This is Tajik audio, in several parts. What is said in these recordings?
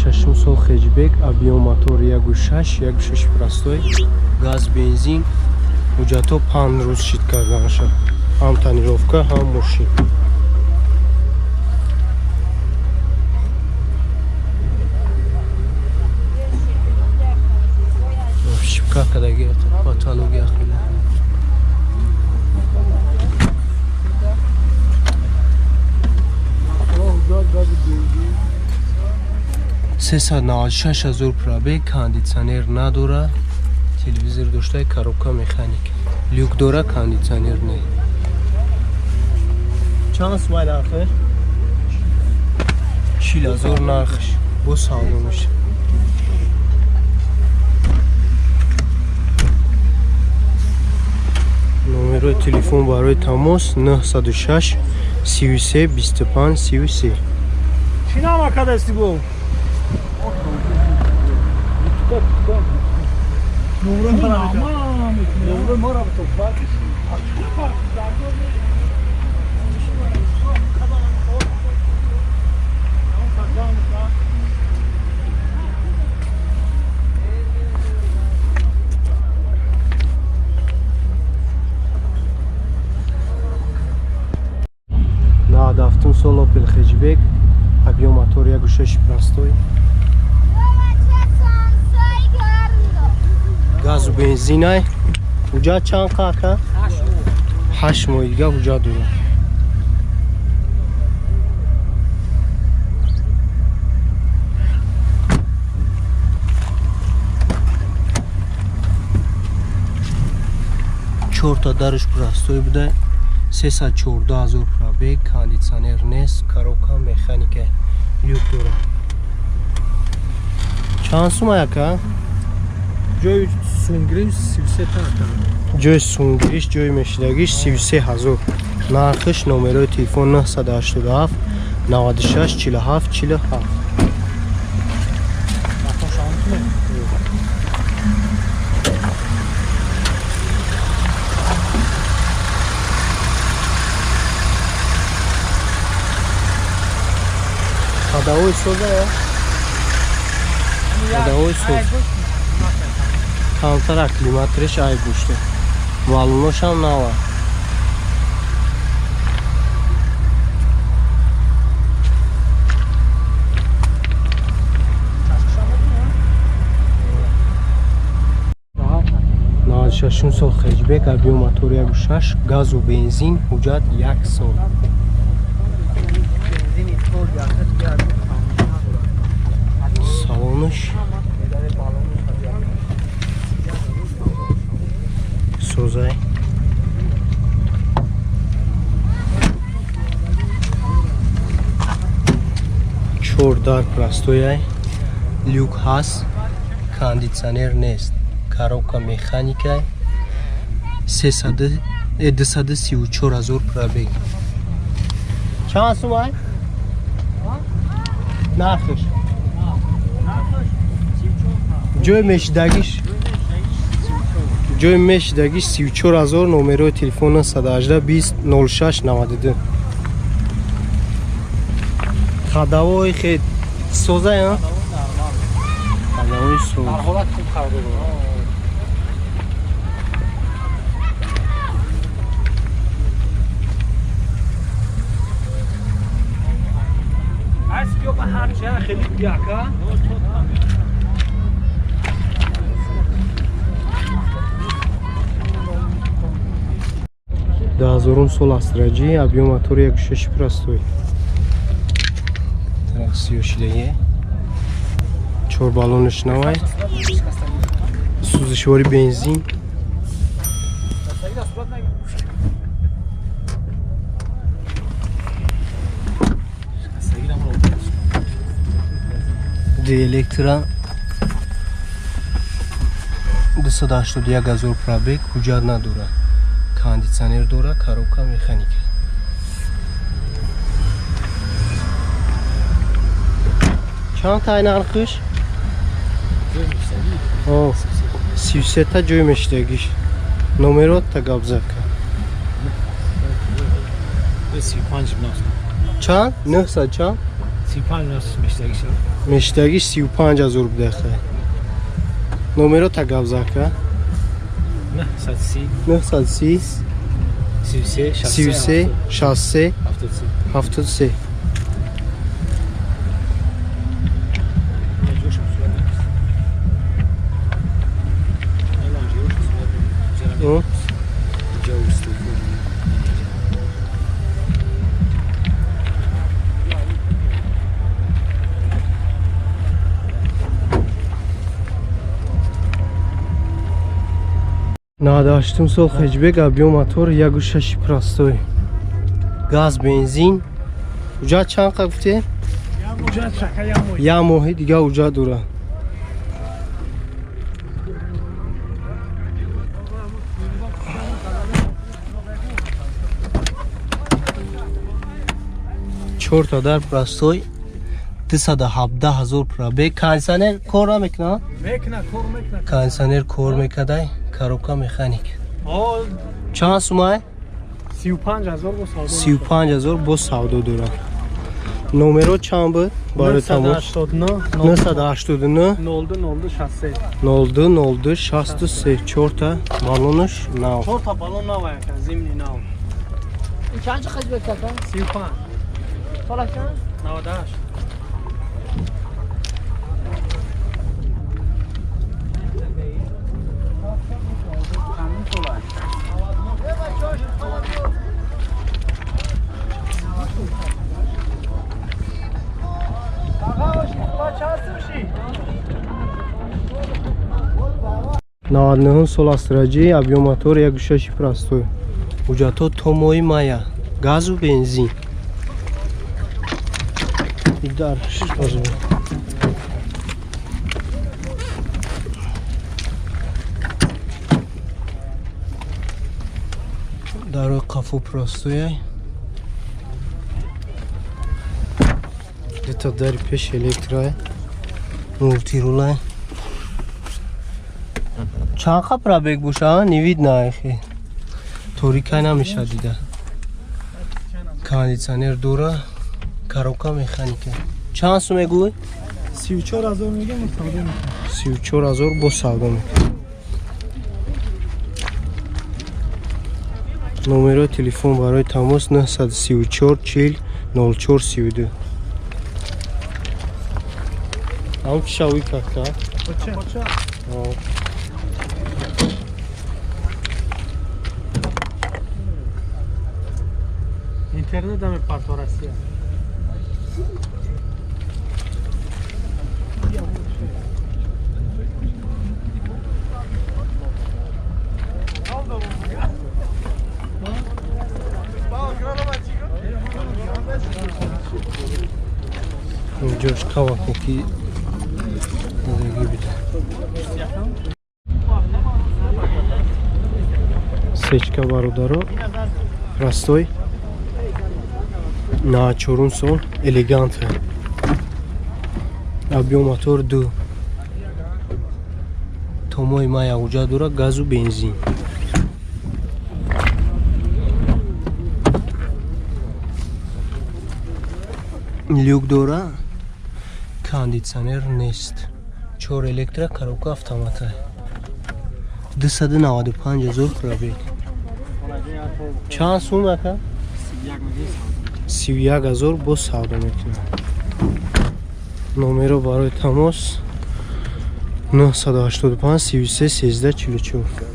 96 сол хеджбек, объем мотор 1.6, 1.6 простой, газ бензин, ҳуҷҷатҳо 5 рӯз шид карданаша. Ҳам тонировка, ҳам мошин. Шипка кадаги патология хеле. 396 000 пробег, кондитсионер надора, телевизор дошта, коробка механик. Люк дора, кондитсионер не. Чанд сумай нархиш? 40 000 нархиш. Бо савдо меша. Номерои телефон барои тамос 906 33 25 33. Чӣ нама кадасти бо? Нумра мара то фарқ. 97 сол Opel Hatchback, объем мотор 1.6 простой. Газу бензинай. Ҳуҷҷат чанд қака? 8 моҳ дига ҳуҷҷат дорад. Чорта дараш простой буда. 314 000 пробег, кондитсионер нест, коробка механика, люк дорад. Чанд сума яка? Ҷои сунгириш 33 та. Ҷои сунгириш, ҷои мешидагиш 33 ҳазор. Нархиш, номерои телефон 987 96 47 47. Ходовой соза я? Ходовой соз. Камтар акклиматориш айб дошта. Баллоношам нава. 96 сол хеджбек, объем мотор 1.6, газу бензин, ҳуҷҷат як сол. Салонаш созай. Чор дар простояй, люк ҳаст, кондитсионер нест, коробка механикай, 234 000 пробег. Чанд сумай? Нархиш? Ҷои мешидагиш? Ҷои мешидагиш 34 000, номерои телефон 918 20 06 92. Ходовой хед созай, а? Ходовой соз. Дар ҳолат хуб қарор дорад. Аз ки ба ҳарчи хеле яка. 2000 сол Астра J, объем мотор 1.6 простой. Так, сиёшидагӣ. Чор баллонаш навай. Сӯзишвори бензин. Ди электро 281 000 пробег, ҳуҷҷат надорад. Кондитсионер дорад, коробка механика. Чанд тай нархиш? О, 33 та ҷой мешидагиш. Номерот та гап зака. 35 Чанд? 900 чанд? 35 мешидагиш. Мештагиш 35 ҳазор буда хай. Номеро та гап зака. 930 930 33 33 63 73. О? 98 сол хэтчбек, объем мотор 1.6 простой. Газ, бензин. Уҷа чанд қа гуфте? Як моҳи дига уҷа дора. Чорта дар простой 217 ҳазор пробег. Кондиционер кор намекунад? Мекунад, кор мекунад. Кондиционер кор мекадай. Коробка механик. Чанд сумай? 35 ҳазор бо савдо. 35 ҳазор бо савдо дорад. Номеро чанд буд? Барои тамос 989 02 02 63 02 02 63. Чорта баллонаш нав. Чорта баллон нав яка, зимний нав. Чанд хизмат карда? 35. Сола чанд? 98. 99 сол астраҷи, объем мотор 1.6 простой. Ҳуҷҷатҳо то моҳи мая. Газу бензин. Дар дарои қафо простояй. Дута дари пеш электрай. Мултирулай. Чанд қа пробег боша? Не видно ахи. Торикай намеша дида. Кондиционер дора, коробка механика. Чанд сум мегӯй? 34 ҳазор мегӯям, савдо мекунам. 34 ҳазор бо савдо мекунам. Номерои телефон барои тамос 934 40 04 32. Ам чишавӣ кака? Поча. Интернет ами парто Россия. Ҷош каваку ки зиндагӣ бида. Сечка бародаро простой. На чорум сол элегант. Объем мотор 2. То моҳи мая уҷа дора, газу бензин. Люк дора, кондиционер нест. 4 электро, коробка автомата. 295 ҳазор пробег. Чанд сум ака? 31 ҳазор бо савдо мекунад. Номеро барои тамос 985 33 13 44.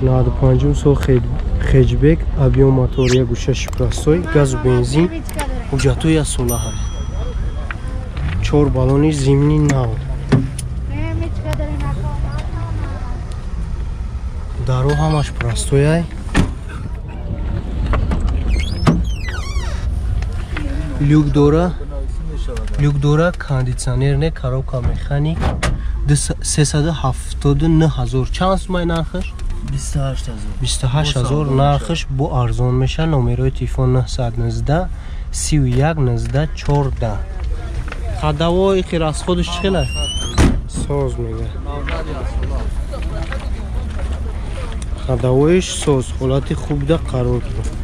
95 сол хэтчбек, объем мотор 1.6 простой, газу бензин, ҳуҷҷатҳои як сола ҳаст. 4 баллони зимний нав. Даро ҳамаш простояй. Люк дора, кондиционер не, коробка механик, 379 ҳазор. Чанд сумай нархаш? 28 ҳазор. 28 ҳазор нархаш бо арзон меша. Номерои телефон 919 31 19 14. Ходовой ки расходаш чӣ хела? Соз мега. Ходовоиш соз, ҳолати хубда қарор дорад.